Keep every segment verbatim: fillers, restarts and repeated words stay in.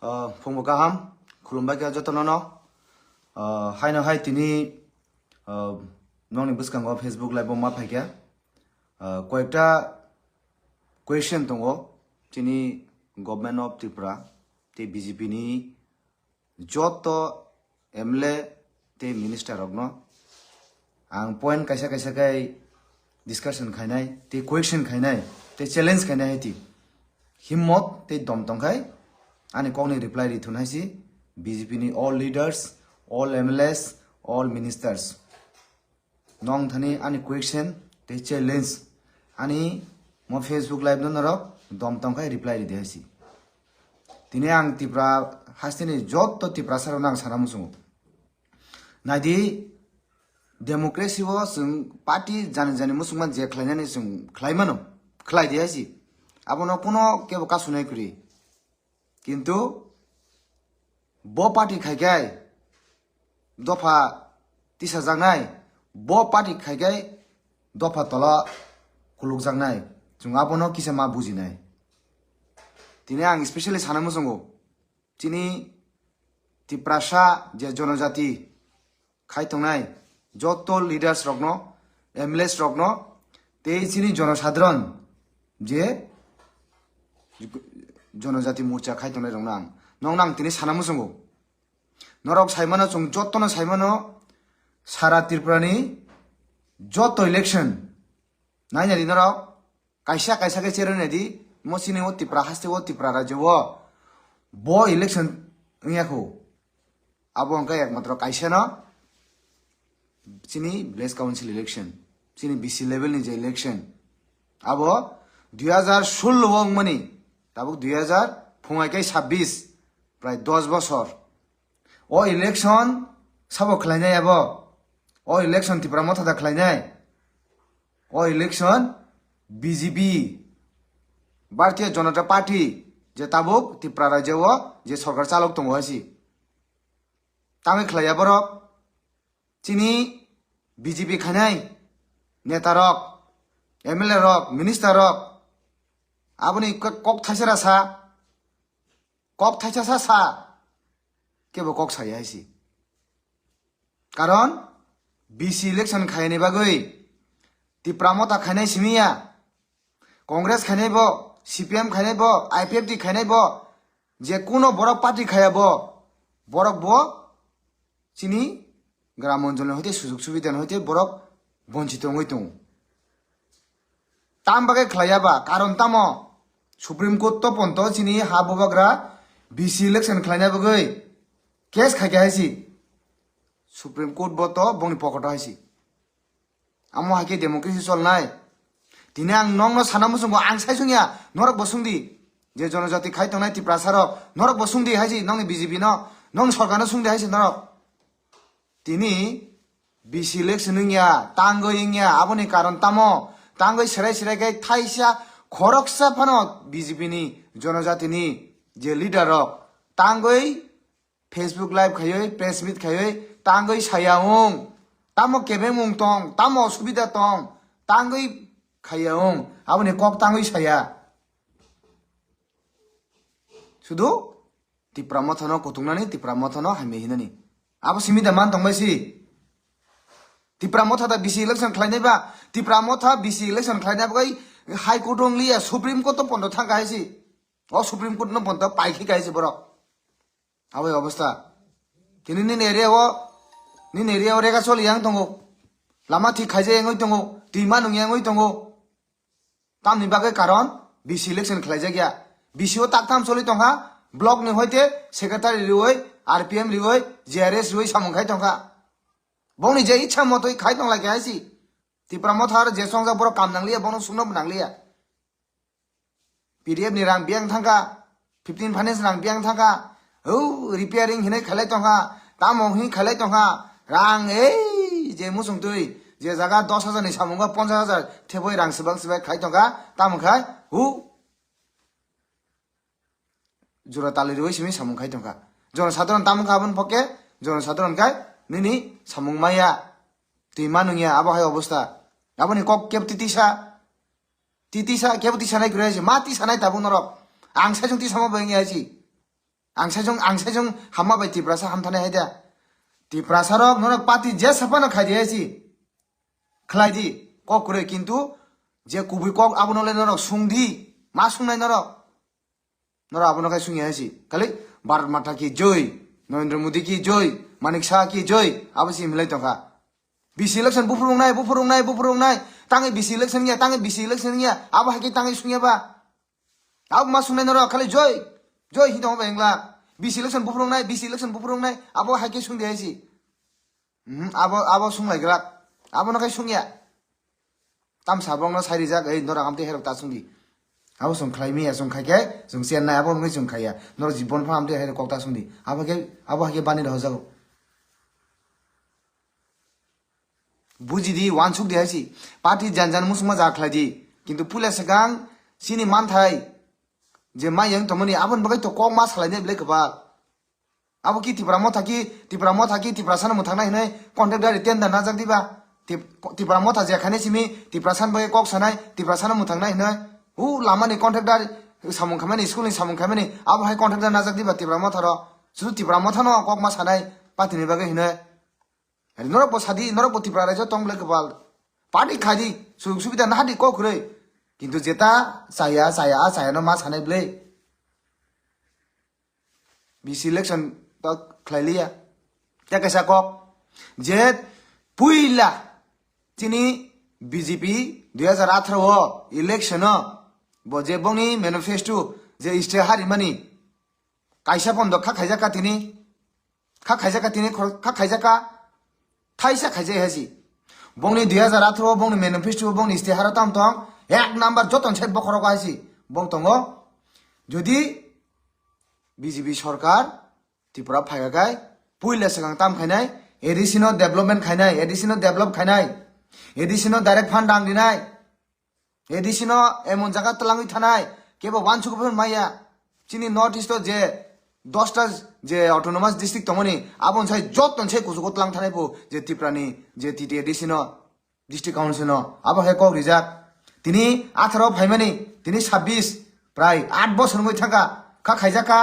Uh, phungbo kaham, khulumbai kha jotono no. Uh, haino hai tini, uh, nokni bwskango Facebook live o ma phaikha. Uh, koyekta question tongo, tini Government of Tripura tei B J P ni joto M L A tei minister rokno ang point kaisa kaisa khai discussion khainai, tei question khainai, tei challenge khainai hai ti. Himmot tei dom tongkhai ani kokni reply ri thun hai si B J P ni all leaders, all M L As, all ministers. Nong thani ani question tei challenge ani mo Facebook live no norok dom tongkhai reply ri de hai si. Tini ang Tripura hasteni joto Tripura saro nang sana musungo. Naidi, democracy o chwng party jani jani musungma je khlainani chwng khlaimano, khlai di hai si. Abono kuno kebo kasunai kwrwi. Kintu bo party khaikhai dopha tisajaknai, bo party khaikhai dopha tola kulukjaknai. Chwng abono kisa ma bujinai. Tini ang specially sana musungo. Chini Tiprasa je jonojati khai tongnai joto leaders rokno, M L As rokno, tei chini jonosadharon je jonojati morcha khai tongnai rokno ang nokno ang tini sana muchungo. Norok saimano, chwng jotono saimano, sara Tripura ni joto election nainani norok kaisa kaisa khe cherwi naidi, mo chini o Tripura haste o Tripura rajyo o bo election wngya kho. Abo hwnkhe ekmatro kaisa no chini village council election, chini B C level ni je election, abo dui hajar sullo o wngmani, tabuk dui hajar phungai khe sabbish, prai dos bosor. O election sabo khlainai abo? O election Tipra Motha da khlainai? O election B J P, Bharatiya Janata Party, je tabuk Tipra rajya o je sorkar chalok tongo hai si. Tangwi khlaiya borok? Chini B J P khainai neta rok, M L A rok, minister rok, aboni kok, kok thaisara sa, kok thaisa sa sa, kebo kok saya hai si. Karon B C election khaini bagwi Tipra Motha khainai simi ya, Congress khainai bo, C P M khainai bo, I P F T khainai bo, je kuno borok party khaya bo, borok bo chini gram onjolni hoite sujog subidani hoite borok bonchito wngwi tongo. Tam bagwi khlaiya ba, karon tamo? Supreme Court to ponto chini ha bubagra B C election khlaina bagwi case khaikha hai si. Supreme Court bo to bongni pokoto hai si. Amo hai khe democracy cholnai? Tini ang nokno sana muchungo, ang sai sungya, norok bo sungdi. Je jonojati khai tongnai Tiprasa rok, norok bo sungdi hai si, nokni B J P no, nokni sorkar no sungdi hai si norok. Tini B C election wngya, tangwi wngya, aboni karon tamo? Tangwi serai serai khe thaisa khoroksa phano B J P ni jonojati ni je leader rok tangwi Facebook live khaiwi, press meet khaiwi tangwi saya wng. Tamo kebeng wng tong, tamo osubida tong, tangwi khaya wng. Aboni kok tangwi saya. Sudu Tipra Mothano kutungnani, Tipra Mothano hamya hinani. Abo simi da man tongbai si. Tipra Motha da B C election khlainai ba, Tipra Motha B C election khlainai bagwi High Court wng liya, Supreme Court to pondo thang kahai si. O Supreme Court no pondo paikhi kahai si borok. Abo obostha. Tini nini area o, nini area o rega choli yang tongo. Lama thik khaijak yangwi tongo, twi manung yangwi tongo. Tamni bagwi karon B C election khlaijak ya. B C o taktham choli tongkha, block ni hoite secretary riwi, R P M riwi, J R S riwi samung khai tongkha. Bongni je ichha motoi khai tong lai khe hai si. Tipra Motha aro je chongjak borok kam nang liya, bono sungno bo nang liya. P D F ni rang biyang thangkha, fifteen finance rang biyang thangkha, o repairing hinwi khailai tongkha, tamo hinwi khailai tongkha, rang ei je muchung twi, je jaga dos hajar ni samungo ponchash hajar theboi rang swbang swbai khai tongkha, tamo khai hu jora tali rwi simi samung khai tongkha. Jono sadharon tamo kha aboni poke, jono sadharon khai nini samung maya, twi manung ya, abo hai obostha. Aboni kok kebo titisa. Titisa, kebo tisanai kwrwi hai se. Ma tisanai tabuk norok. Ang saichung tisamo bo wngya hai se. Ang sai jong, ang sai jong hamma bai Tiprasa hamthanai hai da. Tiprasa rok norok party je saphano khai di hai si. Khlai di, kok kwrwi, kintu je kubui kok abono le norok sung di, ma sungnai norok. Norok abono khai sungya hai si. Khali Bharat Mata ki joi, Narendra Modi ki joi, Manik Saha ki joi, abo si milai tongkha. B C election buphuru wngnai, buphuru wngnai, buphuru wngnai. Tangwi B C election ya, tangwi B C election ya. Abo hai khe tangwi sungya ba. Abo ma sungnai norok khali joi, joi hi tongo ba engla. B C election buphuru wngnai, B C election buphuru wngnai. Abo hai khe sung di hai si. Mhm, abo, abo sung lai grak. Abono khai sung ya. Tam sabong no sai rijak, ei norok amte herok ta sung di. Abo sung khlai mi ya, sung khai khe, sung sian nai, abo wngwi sung khai ya. Norok jibon pha amte herok kok ta sung di. Abo khe, abo hai khe bani rw jago. Buji di, wansuk di hai si. Party jan jan musungma ja khlai di. Kintu puila swkang chini manthai je ma yang tongmani aboni bagwi to kok ma salai nai belai kwbal. Abo ki Tipra Motha ki, Tipra Motha ki, Tiprasano mwthangnai hinwi contract dari tender najak diba? Tip-, Tipra Motha je khainai simi, Tiprasano bagwi kok sanai, Tiprasano mwthangnai hinwi. U lamani contract dari samung khaimani, school ni samung khaimani, abo hai contract dari najak diba Tipra Motha ro? Sudu Tipra Motha no kok ma sanai, party ni bagwi hinwi. Ari norok bo sadi, norok bo Tipra raijo tong belai kwbal. Party khai di, sujog subida naha di kok kwrwi. Kintu jeta chaya, chaya, a chaya no ma sanai belai. B C election to khlai liya. Tei kaisa kok je puila chini B J P dui hajar atharo o election o bo je bongni manifesto je istihar rimani kaisa pondo kha khaijak ka tini, kha khaijak ka tini, khor-, kha khaijak ka, thaisa khaijak hai si. Bongni dui hajar atharo o bongni manifesto o bongni istihar o tam tong ek number joto se bokhorok hai si bong tongo. Jodi B J P sorkar Tripura phaiya khai puila swkang tam khainai, A D C no development khainai, A D C no develop khainai, A D C no direct fund rang rinai, A D C no emon jaga twlangwi thanai, kebo wansuk phano maya. Chini North East o je dosta je autonomous district tongmani, aboni sai joto sai kuchugo twlang thanai bo je Tripura ni je T T A D C no. District Council no abo hai kok rijak. Tini atharo phaimani, tini sabbish, prai aat bosor wngwi thangkha, kha khaijak kha,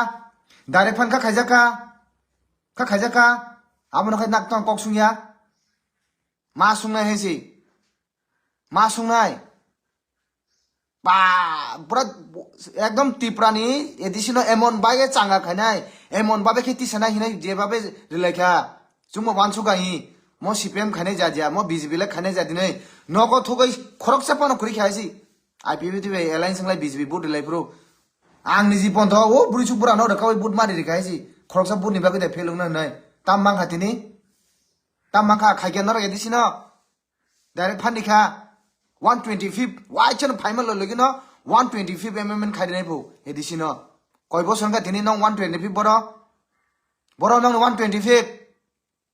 direct fund kha khaijak kha, kha khaijak kha, abono khai nak tong kok sungya, ma sungnai hai si, ma sungnai. Ba, pura ekdom Tripura ni A D C no emon babe changa khainai, emon babe khe tisanai hinai je babe rilai kha. Chwngbo wansuk kha hi, mo C P M khainai ja dia, mo B J P le khainai ja dinai. Nogo thugwi khoroksa phano kwrwi kha hai si. I P F T bai alliance wnglai B J P vote rilai phuru. Ang niji pontho o bwrwi chuk bwrano rwkaui vote mari rikha hai si. Khoroksa vote ni bagwi de fail wngna hinai. Tam mang kha tini. Tam mang kha khai khe norok A D C no. Direct fund ni kha one twenty fifth, wai chano phaima lo logi no one twenty fifth amendment khai rinai bo A D C no. Koi bosor wngkha tini nong one twenty fifth boro? Boro nong one twenty fifth.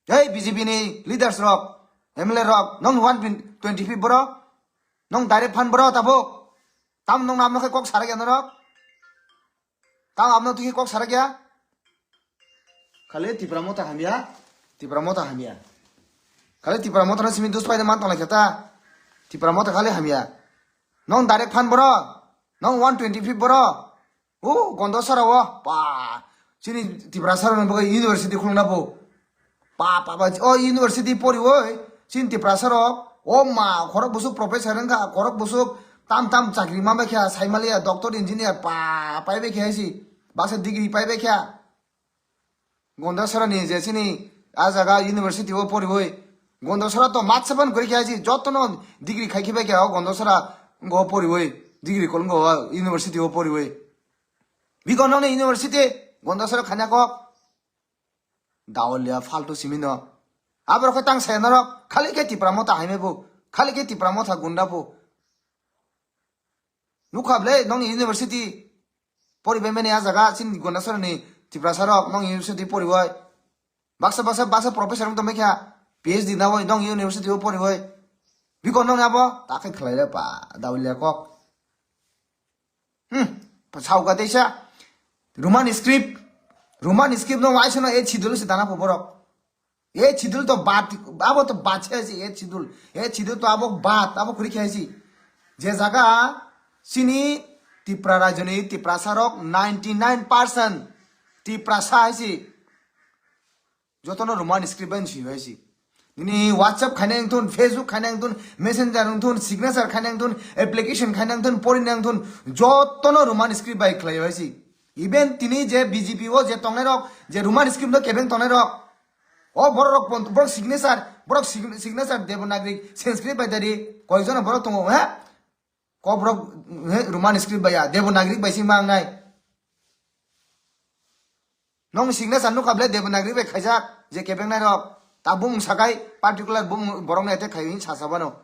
Hey, B J P ni leaders rok, M L A rok, nong one twenty fifth boro? Nong direct fund boro tabuk? Tam nong namno khe kok sarak ya norok? Tang abno twi kok sarak ya? Khali Tipra Motha hamya, Tipra Motha hamya. Khali Tipra Motha no simi dus paida man tonglai khe ta. Tipra Motha khali hamya. Nong direct fund boro, nong one twenty fifth boro. O Gondosara o, pa. Chini Tiprasa rok nang bagwi university khulungna bo. Pa, pa, pa, o university poriwi, chini Tiprasa rok, o ma, khorok busuk professor wngkha, khorok busuk tam tam chakri manbai kha, saimaliya, doctor, engineer, pa, paibai kha si, baksa degree paibai kha. Gondasara ni je chini a jaga university o poriwi, Gondasara to matsa ban gori kha si, jotono degree khai khibai kha, o Gondasara go poriwi, degree kolong go university o poriwi. Biko nokni university, Gondasara khanya kok. Daolia faltu simi no. Aborok khe tang saya norok, khali khe Tipra Motha haime bo, khali khe Tipra Motha gunda bo. Nukha ble nokni university poribai mani a jaga chini Gondasara ni Tiprasa rok nokni university poribai. Baksa baksa baksa professor wng tongbai kha, P H D nawi nokni university o poribai. Biko nokni abo ta khe khlai le pa, daolia kok. Hmm, sauka teisa. Roman script. Roman script no waisa no eighth schedule se dana pho borok. Eighth schedule to bad, abo to bad se si eighth schedule. Eighth schedule to abo bad, abo kuri khe si. Je jaga chini Tipra rajyo ni Tiprasa rok ninety nine percent Tiprasa hai si. Jotono Roman script bai swi hai si. Nini WhatsApp khaina wngthun, Facebook khaina wngthun, Messenger wngthun, signature khaina wngthun, application khaina wngthun, porina wngthun, jotono Roman script bai khlai hai si. Even tini je B J P o je tongnai rok, je Roman script no kebeng tongnai rok, o borok rok pon-, borok signature, borok sig-, signature Devanagari, Sanskrit bai dari, koijono borok tongo, he? Kobrok, he, Roman script bai ya, Devanagari bai si mangnai. Nong signature nukha ble Devanagari bai khaijak, je kebengnai rok. Ta bumung sakai, particular bumung borokni attack khai hin sasa bano.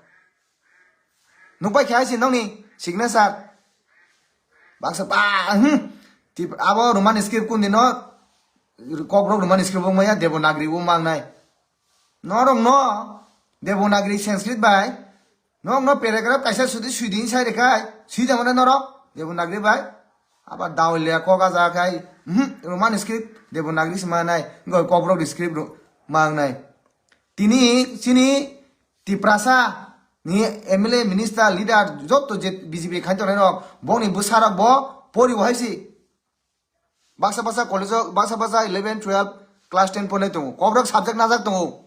Nukbai khe hai si nongni signature. Baksa pa, hmm. Tip, abo Roman script kun dino, kobrok Roman script bo maya, Devanagari bo mangnai. Norok no, Devanagari Sanskrit bai, norok no paragraph kaisa sudi sui din sai rekhai, sui jamo na norok, Devanagari bai. Aba daulia koga ja khai, hmm, Roman script, Devanagari se manai, goi kobrok script ro-, mangnai. Tini, chini, Tiprasa, ni M L A, minister, leader, joto je B J P khai tongnai rok, bongni bwsarok bo pori bo hai si. Baksa baksa college o, baksa baksa eleven, twelve, class ten pornai tongo. Kobrok subject najak tongo.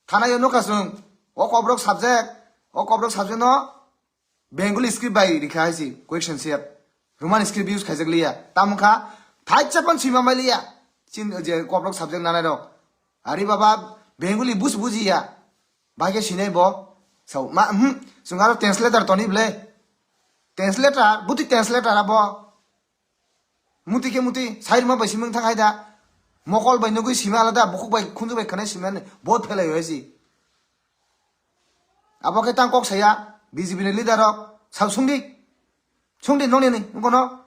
Thana yo nukha chwng. O kobrok subject, o kobrok subject no Bengali script bai rikha hai si, question set. Roman script use khaijak liya. Tamo kha, thaitsa pan sima mai liya. Chin je kobrok subject nanai rok. Ari baba, Bengali bus bujiya. Bai khe sinai bo. So, ma, hmm, chwng aro translator toni ble. Translator, buti translator abo. Muti khe muti, sairma bai simung thang hai da. Mokol bai nugui sima alada, bukhuk bai khunju bai khanai sima ni, vote phelai hai si. Abo khe tang kok saya, B J P ni leader rok, sao sungdi. Sungdi nongni ni, nungkono.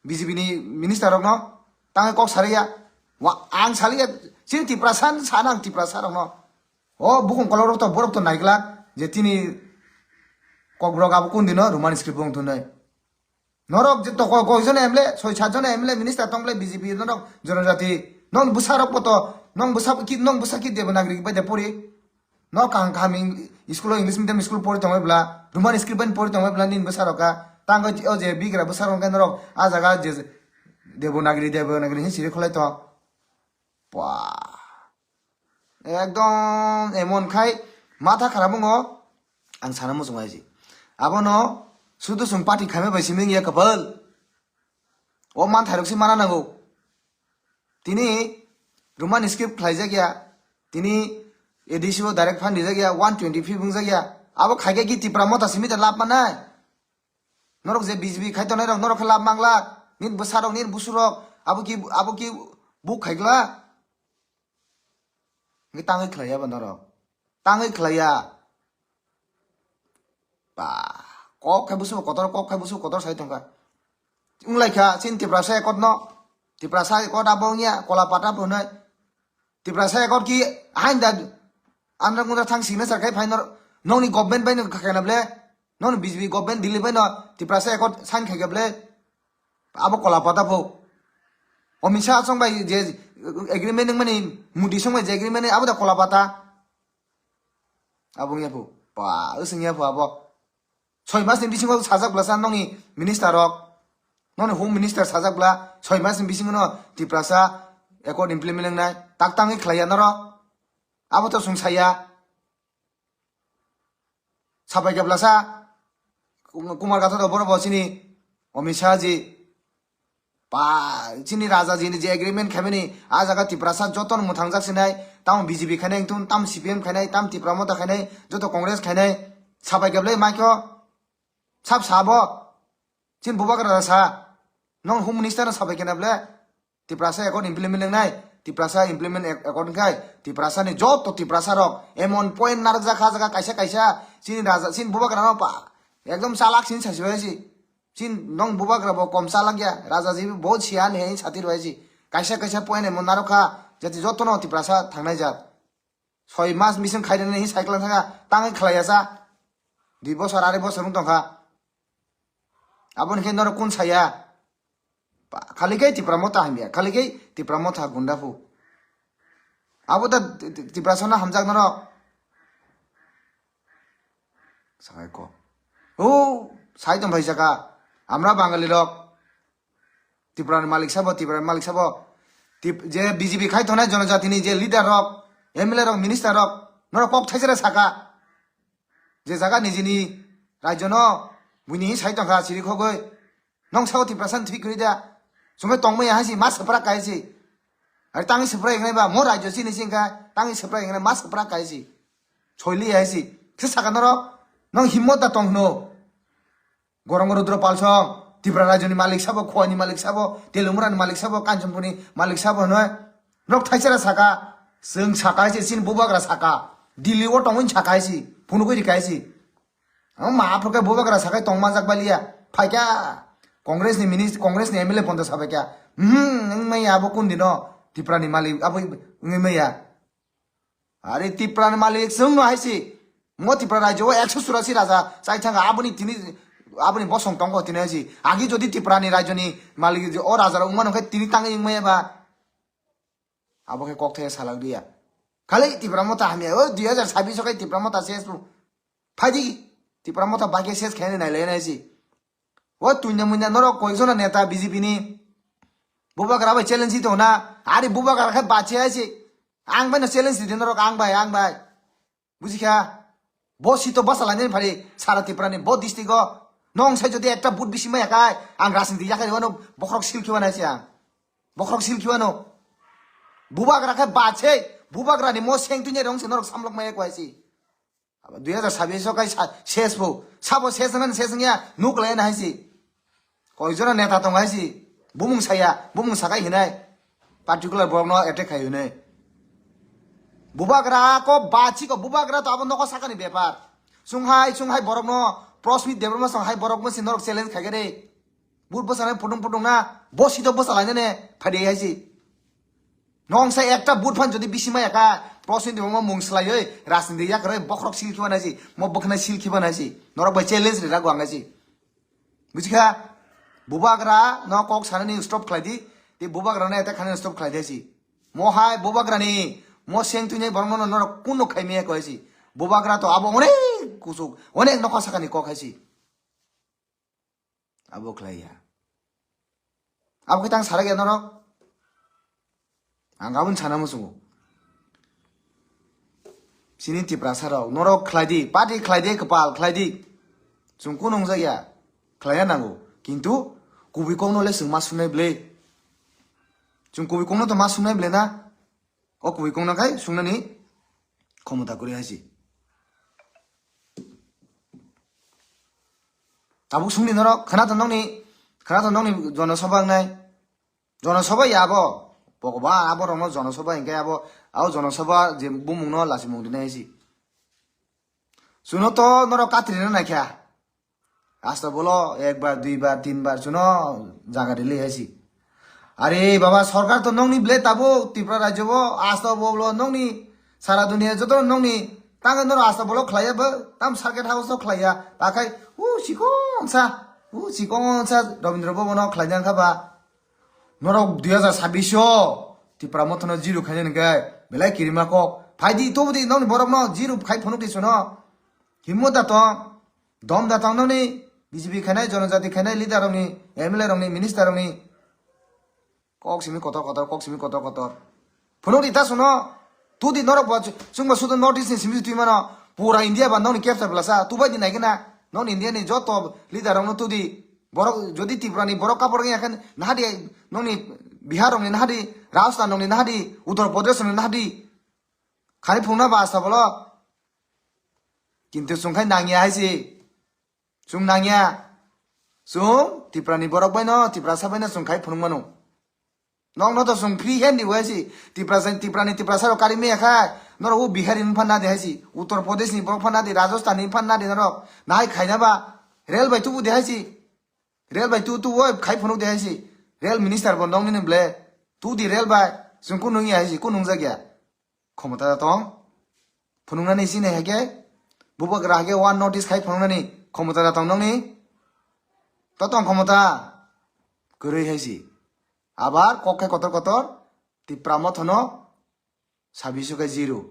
B J P ni minister rok no, tang kok sariya. Wa, ang saliya, chini Tiprasa, sana ang Tiprasa rok no. O bukhung kolok rok to, borok to naiglak, je tini kokborok abo kun dino Roman script wng thunai. Norok je toko koi jon M L A, soi sat jon M L A minister tong ble B J P norok jonojati. Nong bwsa rok poto, nong bwsa ki, nong bwsa ki Devanagari bai de pori. No kaham kaham ing-, school o English medium school pori tongoi bla, Roman script bai pori tongoi bla nin bwsa rok ka. Tang o je bigra bwsa rok ka norok a jaga je Devanagari, Devanagari hin siri khulai to. Pwa. Ekdom emon khai matha kharap wngo, ang sana muchung hai si. Abono sudu chwng party khaima bai simi wngya kwpal. O manthairok se mana nango. Tini Roman script khlaijak ya, tini A D C o direct fund rijak ya, one twenty fee wngjak ya. Abo khaikhe ki Tipra motha simi da lab manai. Norok je B J P khai tongnai rok norok khe lab manglak. Nini bwsarok, nini busurok, abo ki, abo ki buk khaigla. Hwnkhe tangwi khlaiya bo norok. Tangwi khlaiya. Ba, kok khai busu kotor, kok khai busu kotor sai tongkha. Wnglaikha, chini Tiprasa ekot no. Tiprasa ekot abo wngya, kola pata bo hwnwi. Tiprasa ekot ki hain da, andra kundra thang signature khai phai nor, nokni government bai no khakhai na ble. Nokni B J P government Delhi bai no Tiprasa ekot sign khai kha ble. Abo kola pata pho. Amit Shah song bai je agreement nang mani, Modi song bai je agreement nang, abo da kola pata. Abo wngya pho. Pa, wswng ya pho abo. Soi mas ni bisingo sajak bwlasa nokni minister rok. Nokni home minister sajak bwla, soi mas ni bisingo no Tiprasa accord implement wngnai. Tak tangwi khlaiya norok. Abo to chwng saya. Sapai khe bwlasa, Kumar Gatha to borok bo chini Amit Shah ji. Pa, chini Raja ji ni je agreement khaimani, a jaga Tiprasa joto no mwthangjak sinai, tamo B J P khainai wngthun, tamo C P M khainai, tamo Tipra Motha khainai, joto Congress khainai, sapai khe bwlai maikho, sab sabo, chini bubagra sa, nong home minister no sapai khe na bwlai, Tiprasa accord implement wngnai, Tiprasa implement ac-, accord wngkhai, Tiprasa ni joto Tiprasa rok, emon point narwkjak kha jaga kaisa kaisa, chini Raja, chini bubagra no pa, ekdom chalak sini sasi bai si. Chin nong bubagra bo kom chalak ya, Raja ji bo siyan he satir bai ji. Kaisa kaisa point mo narok kha, jati joto no Tiprasa thangnai jat. Soi mas bising khairani hi cycle thanga, tangwi khlaiya sa. Dui bosor, arai bosor wng tongkha. Aboni khe norok kun saya? Pa-, khali khe Tipra Motha hamya, khali khe Tipra Motha gunda phu. Abo da Ti-, Ti-, Tiprasa no hamjak norok. Sakai ko. O, sai tong phai saka. Amra Bangali rok. Tripura ni malik sabo, Tripura ni malik sabo. Tip-, je B J P khai tongnai jonojati ni je leader rok, M L A rok, minister rok, norok kok thaisera saka. Je jaga nijini rajyo no buini sai tongkha siri khogoi. Nong sao Tiprasa thwi kwrwi da. Sumai tongmai hai si, ma swprak kai si. Ari tangi swprak nai ba, mo rajyo si ni singkha, tangi swprak nai ma swprak kai si. Choili hai si. Khe saka norok, nong himmot da tong hno. Gorong Rudra Palsong, Tripura rajyo ni malik sabo, Khowai ni malik sabo, Telumura ni malik sabo, Kanchanpur ni malik sabo hwnwi. Nok thaisera saka, chwng saka hai si, chini bubagra saka. Delhi o tongwi saka hai si, phunugwi rika hai si. Ang ma aphuru khe bubagra sakai tong manjak baliya. Phaikya Congress ni minister, Congress ni M L A pondo sabaikya. Hmm, wng maya abo kun dino Tripura ni malik abo wngwi maya. Ari Tripura ni malik chwng no hai si. Mo Tripura rajyo o ekso churasi raja chai thanga aboni tini aboni bosong tongo tini hai si. Agi jodi Tripura ni rajyo ni malik o raja rok wngmano khe tini tangwi wngmaya ba. Abo khe kok thaya salak diya. Khali Tipra Motha hamya, o dui hajar sabbish o khai Tipra Motha ses bu. Phaidi, Tipra Motha bai khe ses khainai nailai nai si. O tunya munya norok koi jona neta B J P ni. Bubagra bai challenge to na, ari bubagra khai bachi hai si. Ang bai no challenge di norok ang bai, ang bai. Bujikha? Bo sito basa lainani phari sara Tripura ni bo district o. Nong sai jodi ekta vote bisi maya khai, ang rajniti yakhai wano bokhorok sil khiwa nai si ang. Bokhorok sil khiwano. Bubagra khai bache, bubagra ni mo seng tunya rong se norok samlok maya kwai si. Aba dui hajar sabbish o khai sa-, ses bo. Sabo ses nan ses ya nuk lai na hai si. Koi jona neta tong hai si, bumung saya, bumung sakai hinai, particular borok no attack khai hinai. Bubagra ko bachi ko bubagra to abo noko sakani bepar. Sung hai, sung hai borok no, Prosmit Debbarma song hai borok mo si norok challenge khai gare. But bo sanai putung putung na, bo si to bo salai ne, phadi hai si. Nong sai ekta but phan jodi bisi maya kha, Prosmit Debbarma mung slaiwi, rajniti yakarwi, bokhorok sil khiba nai si, mo bwkhwnai sil khiba nai si. Norok bai challenge ri rago ang hai si. Bujikha? Bubagra no kok sanani stop khlai di. Tei bubagra no attack khanani stop khlai di si. Mo hai bubagra ni mo seng tuinai borok no norok kuno khai maya koi si. Bubagra to abo onek kusuk, onek nokha sakani kok hai si. Abo khlai ya. Abo khe tang sarak ya norok. Ang aboni sana muchungo. Sini Tiprasa rok, norok khlai di, party khlai di, kwpal khlai di. Chwng kunu wngjak ya, khlai ya nango. Kintu kubui kokno le chwng ma sumnai bwle. Chwng kubui kokno to ma sumnai bwle na. O kubui kokno khai sumnani khomota kwrwi hai si. Tabuk sungni norok, khwna to nokni, khwna to nokni jonosabha wngnai. Jonosabha ya abo. Bhagwan, abo rokno jonosabha hinkhe abo, abo jonosabha je bumungno lachimung rinai si. Chuno to norok katrina naikha. Asta bolo ekbar, duibar, tinbar chuno jaga rili hai si. Are baba, sorkar to nokni ble tabuk Tripura rajyo bo, asta bolo nokni sara dunia joto nokni tangwi norok asta bolo khlaiya bo, tam circuit house o khlaiya. Takhai, u chikon sa, u chikon sa Rabindra Bhavan o khlaina kha ba. Norok dui hajar sabbish o Tipra Motha no zero khaina hwnkhe belai kirima kok. Phaidi tobodi nokni borok no zero khai phunuk di chuno. Himmo da tong. Dom da tong nokni B J P khainai, jonojati khainai, leader rokni, M L A rokni, minister rokni. Kok simi kotor kotor, kok simi kotor kotor. Phunuk di ta suno. Tudi norok bo chwngbo sudu North East ni simi twi mano. Pura India ba nokni capture blasa. Tubai di naikhe na. Nokni India ni joto leader rokno tudi. Borok jodi Tripura ni borok kapor wngya khe nahadi nokni Bihar rokni nahadi, Rajasthan rokni nahadi, Uttar Pradesh rokni nahadi. Khani phunukna ba asta bolo. Kintu chwng khai nangya hai si. Chwng nangya. Chwng Tripura ni borok bai no, Tiprasa bai no chwng khai phunuk mano. Nokno to chwng free hand di wai si. Tiprasa, Tripura ni Tiprasa rok kari maya khai. Norok o Bihari ni phan na di hai si. Uttar Pradesh ni borok phan na di, Rajasthan ni phan na di norok. Nai khaina ba. Rel bai tubu di hai si. Rel bai tu tu wai khai phunuk di hai si. Rel minister bo nokni ni ble. Tu di rel bai. Chwng kunung ya hai si. Kunung jak ya. Khomota da tong. Phunuknani sini hai khe. Bubagra hai khe one notice khai phunuknani. Khomota da tong nokni. To tong khomota. Kwrwi hai si. Abar kok khe kotor kotor. Tipra Motha no. Sabisu khe zero.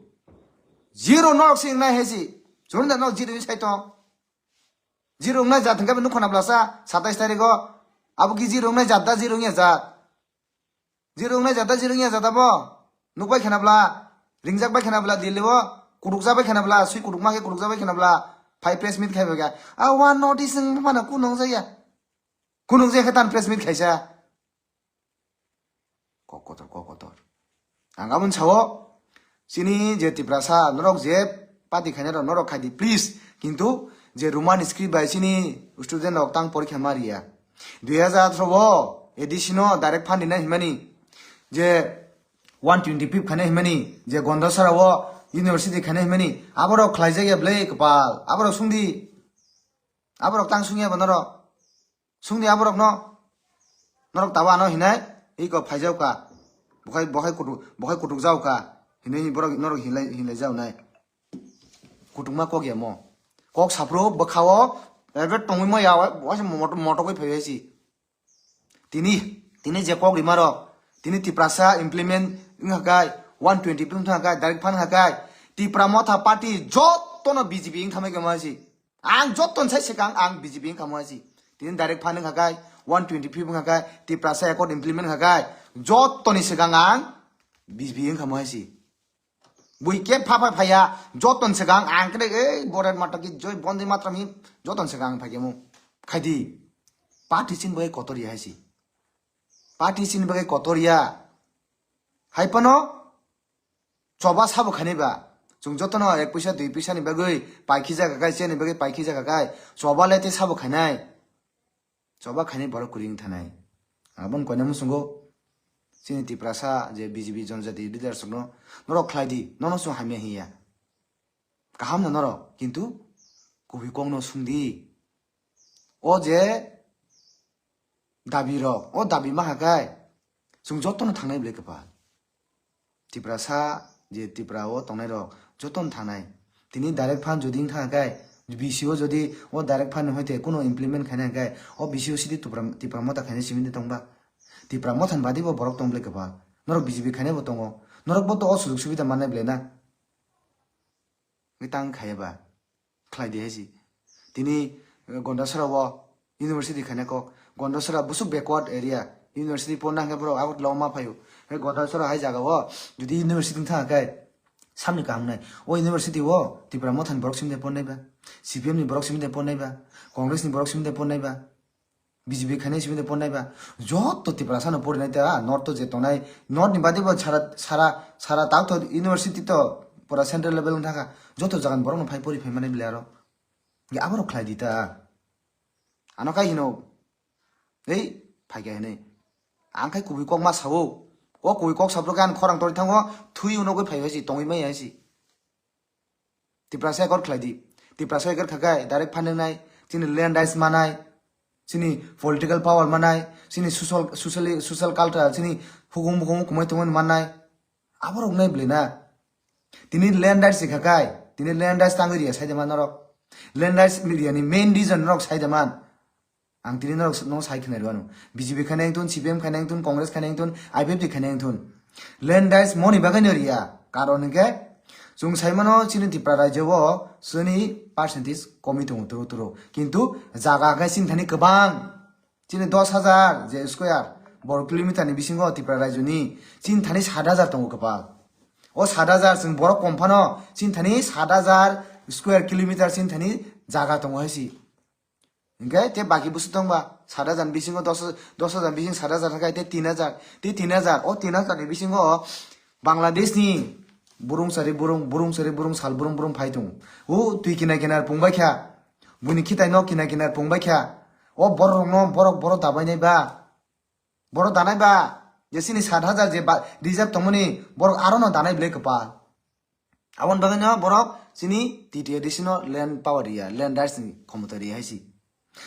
Zero norok se wngnai hai si. Chwng da no zero ni sai tong. Zero wngnai jat hwnkhe nukho na blasa satais tarikh o. Abo ki jiro wngnai jat da, jiro wngya jat. Jiro wngnai jat da, jiro wngya jat abo. Nuk bai khena bla, ringjak bai khena bla, Delhi o kutukjak bai khena bla, sui kutukma khe kutukjak bai khena bla, phai press meet khai bai kha. A one notice wng phano kunu wngjakya. Kunu wngjakya khe tan press meet khaisa. Kok kotor, kok kotor. Ang aboni sao, chini je Tiprasa, norok je party khainai rok, norok khai di, please. Kintu je Roman script bai chini student rok tang porikha ma riya. Dui hajar atharo o A D C no direct fund rinai himani, je one twenty fifth khainai himani, je Gondasara o university khainai himani, aborok khlaijak ya bwlai kwpal, aborok sungdi, aborok tang sungya ba norok. Sungni aborokno, norok tabo ano hinai, iko phaijao ka. Bokhai, bokhai kutu, bokhai kutuk jao ka. Hinui borok norok hinlai, hinlai jao nai. Kutukma kok ya mo. Kok saphuru bwkhao, ebe tongwi ma ya, waisa moto-, motokwi phaibai si. Tini, tini je kok rima rok, tini Tiprasa implement wngkha kai, one twenty wngkha kai, direct fund wngkha kai. Tipra Motha party jotono B J P wngkha mai khe ma si. Ang joto ni sai swkang ang B J P wngkha mo hai si. Tini direct fund wngkha kai, one twenty fifth wngkha kai, Tiprasa Accord implement wngkha kai, joto ni swkang ang B J P wngkha mo hai si. Bui khe pha pha phaiya, joto ni swkang ang khe ei Bharat Mata ki joi, Bonde Mataram hi joto ni swkang ang phaikhe mo. Khaidi. Party chini bagwi kotor ya hai si. Party chini bagwi kotor ya. Hai phano choba sabo khainai ba. Chwng jotono ek puisa dui puisa ni bagwi paikhi jaga kai, chini bagwi paikhi jaga kai. Choba le tei sabo khainai. Choba khainai borok kwrwi wng thanai. Aboni koina muchungo chini Tiprasa je B J P Janjati leaders rokno norok khlai di, nono chwng hamya hiya. Kaham no norok, kintu kubui kokno sungdi. O je dabi rok, o dabi maha kai chwng jotono thangnai bwlai kwpal. Tiprasa je Tripura o tongnai rok jotono thangnai. Tini direct fund jodi wng thang kai, B C O jodi o direct fund ni hoite kuno implement khainai kai, o B C O sidi Tripura, Tripura Motha khainai simi de tongba. Tripura Motha ni badi bo borok tong bwlai kwpal. Norok B J P khainai bo tongo. Norok bo to o sujug subida mannai bwlai na. Wngwi tang khaiya ba khlai di hai si. Tini, eh, Gondasara o university khaina kok. Gondasara busuk backward area. University porna hwnkhe borok Agartala o ma phaio. Hai Gondasara hai jaga o jodi university wng thang khe samni kaham nai. O university o Tipra Motha ni borok simi de pornai ba. C P M ni borok simi de pornai ba. Congress ni borok simi de pornai ba. B J P khainai simi de pornai ba. Joto Tiprasa no porinai ta, North to je tongnai, North ni badi bo sara, sara, sara tak to university to pura central level wng thaka. Joto jagan borok no phai pori phai mani bile aro. Ge aboro khlai di ta. Ano kai hino. Ei, phai khe hinui. Ang khai kubui kok ma sao. O kubui kok sabro khe ang khorang tori thango, thui uno goi phai hai si, tongwi mai hai si. Tiprasa ekor khlai di. Tiprasa ekor khakai direct fund nai, chini land rights manai, chini political power manai, chini social, socially, social culture, chini hukum hukum kumai tongmani manai. Aborok nai bwlai na. Tini land rights khakai, tini land rights tangwi riya sai de man norok. Land rights riya ni main reason norok sai de man. Ang tini norok no sai khna rwano. B J P khaina wngthun, C P M khaina wngthun, Congress khaina wngthun, I P F T khaina wngthun. Land rights moni bagwi no riya. Karon hwnkhe chwng sai mano chini Tripura rajyo o chini percentage komi tongo turo turo. Kintu jaga hwnkhe chini thani kwbang. Chini dos hajar je square bor kilometer ni bisingo Tripura rajyo ni chini thani sat hajar tongo kwpal. O sat hajar chwng borok kom phano chini thani sat hajar square kilometer chini thani jaga tongo hai si. Hingke te baki busu tongba, sat hajar ni bisingo dos, dos hajar ni bising sat hajar hingke te tin hajar, te tin hajar, o tin hajar ni bisingo Bangladesh ni burung sari burung, burung sari burung, sal burung burung phai tongo. O twi kinar kinar pungbai kha, buini khitai no kinar kinar pungbai kha. O borok rok no, borok, borok dabai nai ba, borok danai ba, je chini sat hajar je ba, reserve tongmani, borok aro no danai bwlai kwpal. Aboni bagwi no borok chini T T A D C no land power riya, land rights ni khomota riya hai si.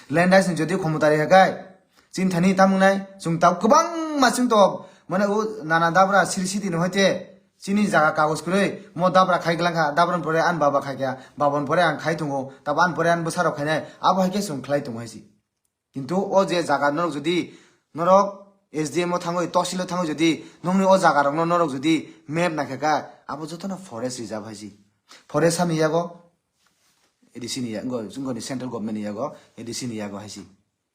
Land rights ni jodi khomota riya kai, chini thani tamung nai, chwng tab kwbangma chwng to, mane o nana dabra siri siti no hoite, chini jaga kagoj kwrwi, mo dabra khai glang kha, dabra ni pore ani baba khai kha, baba ni pore ang khai tongo, tabo ani pore ani bwsa rok khainai, abo hai khe chwng khlai tongo hai si. Kintu o je jaga norok jodi, norok S D M o thangwi, tohsil o thangwi jodi, nongni o jaga rokno norok jodi map naikha kha, abo jotono forest reserve hai si. Forest ha ni yago A D C ni ya-, ngo, ngo ni central government ni yago, A D C ni yago hai si.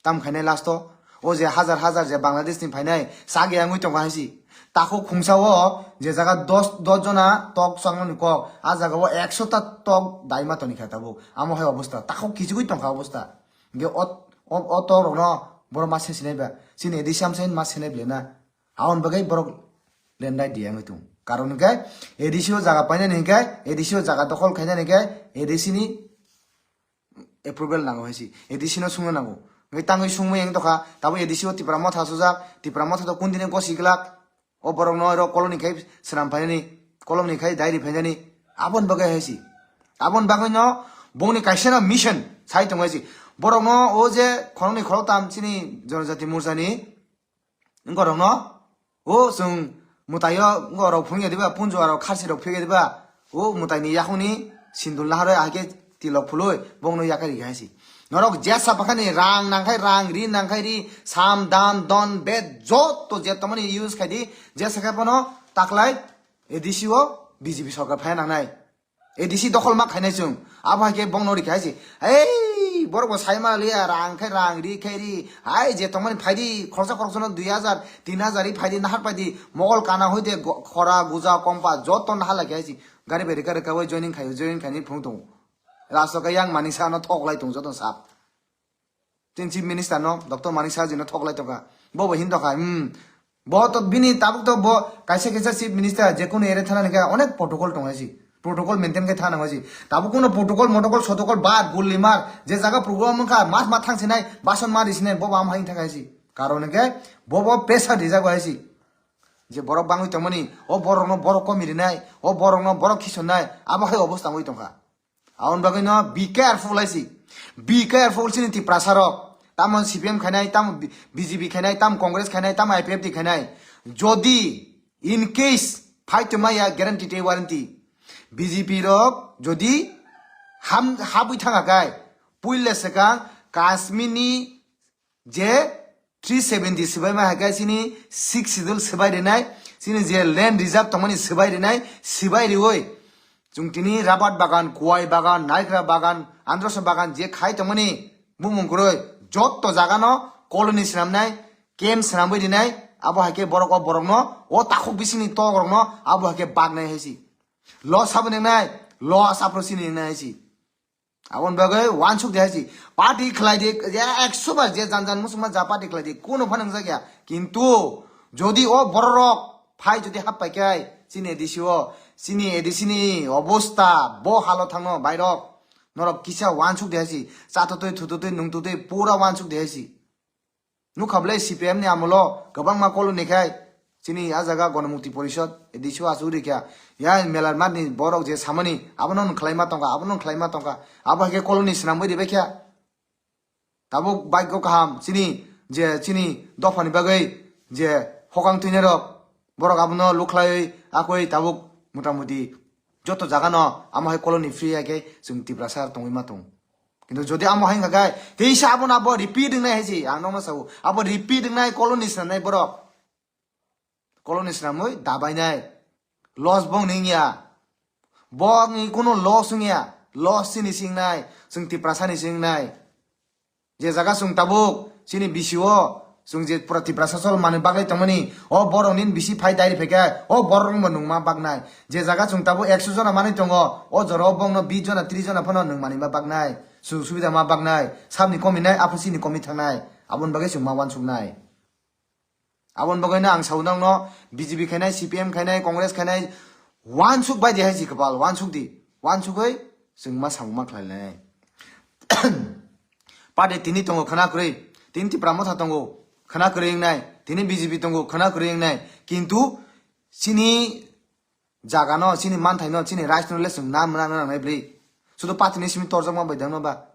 Tam khainai last o, O je hajar hajar je Bangladesh ni phainai chak ya wngwi tongkha hai si. Takhuk khungsa o je jaga dos, dos jona tok changmani kok, a jaga o ekso ta tok daima toni kha tabuk. Amo hai obostha. Takhuk kichigwi tongkha obostha. Ge ot, o, o tok rokno borok ma se sinai ba. Chini A D C amsa ma sinai bele na. Aboni bagwi borok lendai di wngwi tong. Karon hwnkhe A D C o jaga painani hwnkhe, A D C o jaga dokhol khainani hwnkhe A D C ni approval nango hai si, A D C no sungna nango. Hwnkhe tangwi sungmui wng tokha, tabuk A D C o Tipra Motha sujak, Tipra Motha to kundini gosi glak, o borok no oro koloni khai swnam phainani, koloni khai diary phainani, aboni bagwi hai si. Aboni bagwi no bongni kaisa no mission sai tongo hai si. Borok no o je khoroknwi khoroktam chini Jonojati Morcha ni wngkorokno, o chwng mwtaio wngkorok phunukya diba, punju aro kharsi rok phiyokya diba, o mwtaini yakungni sindul naharwi ahai khe tilok phului bongno yakarikha hai si. Norok jesa pakhani rang nangkhai rang, ri nangkhai ri, sam dam don bet joto je tongmani use khai di, jesa khe bono taklai A D C o B J P sorkar phai nangnai. A D C dokhol ma khainai chwng. Abo hai khe bongno rikha hai se. Ei, borok bo sai ma liya, rang khai rang, ri khai ri. Hai, je tongmani phai di, khoroksa khoroksa no dui hajar, tin hajar ri phai di, nahar phai di. Mogol kana hoi de go-, khora, guja, kompa, joto nahar lai khai se. Gari bai rika rika bai joining khai, joining khai ni phung tongo. Last o khe yang mani sa no thok lai tongo joto sap. Chini Chief Minister no, Doctor Manik Saha ji no thoklai tongkha. Bo bo hin tongkha, hmm. Bo to bini tabuk to bo kaisa kaisa Chief Minister je kunu ere thana hwnkhe onek protocol tong hai si. Protocol maintain khe thana hai si. Tabuk kunu protocol, motocol, sotocol, bar, gulli mar, je jaga program wngkha, mas ma thang sinai, bason ma ri sinai, bo bo am hai thang hai si. Karon hwnkhe bo bo pressure rijak hai si. Je borok bangwi tongmani, o borok no borok komi rinai, o borok no borok khisonnai, abo hai obostha wngwi tongkha. Aboni bagwi no be careful hai si. Be careful chini Tiprasa rok. Tamo C P M khainai, tamo B-, B J P khainai, tamo Congress khainai, tamo I P F T khainai. Jodi in case fight to maya guarantee te warranty. B J P rok jodi ham habwi thanga kai. Puila swkang Kashmir ni je three seventy swbai ma hai khe chini six schedule swbai rinai, chini je land reserve tongmani swbai rinai, swbai riwi chwng tini rabat bagan, kuwai bagan, naikra bagan, androsa bagan je khai tongmani bumung kwrwi joto jaga no colony swnamnai, camp swnamwi rinai, abo hai khe borok o borok no o takhuk bisingni tok rok no abo hai khe baknai hai si. Lo sabo ningnai, lo asapro chini ningnai hai si. Aboni bagwi wansuk de hai si. Party khlai di, ya, ekso bar je jan jan musukma ja party khlai di, kuno phano wngjakya. Kintu jodi o bororok phai jodi hap pai kai, chini A D C o, chini A D C ni obosta bo halo thangno bairok. Norok kisa wansuk de hai si. Chatotwi, thutotwi, nungtotwi pura wansuk de hai si. Nukha bwle C P M ni amolo kwbangma koloni khai chini a jaga Ganamukti Porishod, A D C o achuk rikha. Ya melar matni borok je samani abono nwng khlaima tongkha, abono nwng khlaima tongkha. Abo hai khe koloni swnamwi ribaikha. Tabuk bagyo kaham chini je chini dophani bagwi je hokang twinai rok borok abono lukhlaiwi akhoi tabuk motamuti joto jagano amo hai koloni free hai khe chwng Tiprasa tongwi ma tong. Kintu jodi amo hai wngkha khe, teisa abono abo repeat wngnai hai se, ang nokno sao. Abo repeat wngnai, colony swnamnai borok. Colony swnamwi dabainai. Loss bo wngya. Bo wngwi kuno loss wngya. Loss chini si wngnai. Chwng Tiprasa ni si wngnai. Je jaga chwng tabuk, chini B C o, chwng je pura Tiprasa chol manwi bagwi tongmani, o borok nini bisi phai diary phaikha, o borok nungbo nungma baknai. Je jaga chwng tabuk ekso jona manwi tongo, o jora o bongno bis jona, tris jona phano nung manwi ma baknai. Sujog subida ma baknai, sabni komi nai, aphuru chini komi thangnai. Aboni bagwi chwng ma wansuknai. Aboni bagwi no ang sao nokno B J P khainai, C P M khainai, Congress khainai, wansuk bai di hai si kwpal, wansuk di. Wansugwi chwng ma samung ma khlai lainai. Party tini tongo khwna kwrwi, tini Tipra Motha tongo khwna kwrwi wngnai, tini B J P tongo khwna kwrwi wngnai, kintu chini jagano, chini manthaino, chini rights no le chwng na mwnang nangnai bwrwi. Sudu party ni simi torjakma bai dangno ba?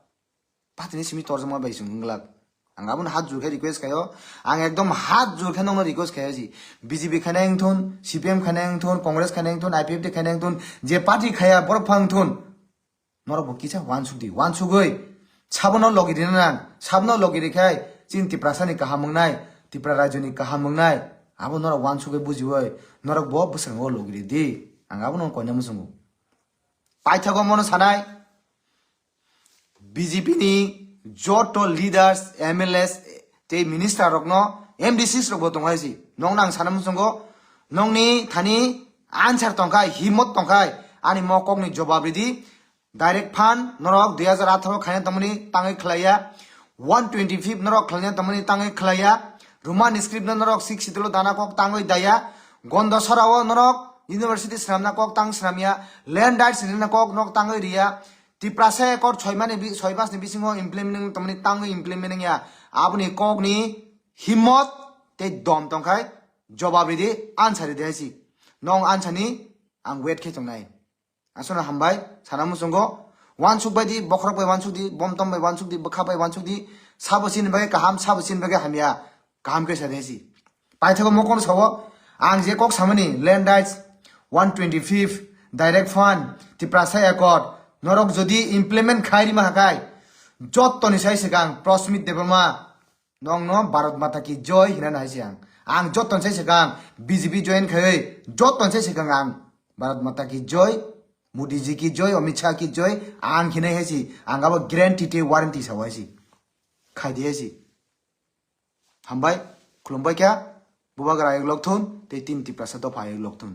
Party ni simi torjakma bai chwng wng glak. Ang abono hat jur khe request khaio, ang ekdom hat jur khe nokno request khaio si. B J P khainai wngthun, C P M khainai wngthun, Congress khainai wngthun, I P F T khainai wngthun, je party khaya borok phang thun. Norok bo kisa wansuk di, wansugwi sabono logi rina nang, sabono logi rikhai chini Tiprasa ni kaham wngnai, Tipra rajyo ni kaham wngnai, abo norok wansugwi bujiwi norok bo bwskango logi ri di, ang abono koina muchungo. Paithago mono sanai, B J P ni joto leaders, M L As, tei minister rokno, M D Cs rokbo tongkha si. Nokno ang sana muchungo, nokni thani answer tongkhai, himot tongkhai, ani mo kokni jobab ridi. Direct fund norok dui hajar atharo khaina tongmani tangwi khlaiya, one twenty fifth norok khlaina tongmani tangwi khlaiya, Roman script no norok Sixth Schedule o dana kok tangwi daya, Gonda Sora o norok university swnamna kok tang swnamya, land rights rina kok nok tangwi riya, Tiprasa Accord soi mani bi-, soi mas ni bisingo implement tongmani tangwi implement ya, aboni kok ni himot tei dom tongkhai jobab ridi, answer ridi hai si. Nong answer ni ang wait khe tongnai. Aswkno hambai, sana muchungo. Wansuk bai di, bokhorok bai wansuk di, bomtom bai wansuk di, bwkha bai wansuk di, sabo chini bagwi kaham, sabo chini bagwi hamya, kaham khe sa di si. Paithago mokol sao, ang je kok samani, land rights, one twenty fifth, direct fund, Tiprasa Accord, norok jodi implement khai rima hakai, jottoni sai swkang, Prasmit Debbarma, nokno Bharat Mata ki Joy hinani hai se ang. Ang jottoni sai swkang B J P join khaiwi jottoni sai swkang ang Bharat Mata ki Joy, Modi ji ki joy, Amit Shah ki joy, ang hinai hai si, ang abo guarantee tei warranty sao hai si. Khai di hai si. Hambai, khulumbai kha, Bubagra ayuk lok thun, tei tin Tiprasa dopha ayuk lok thun.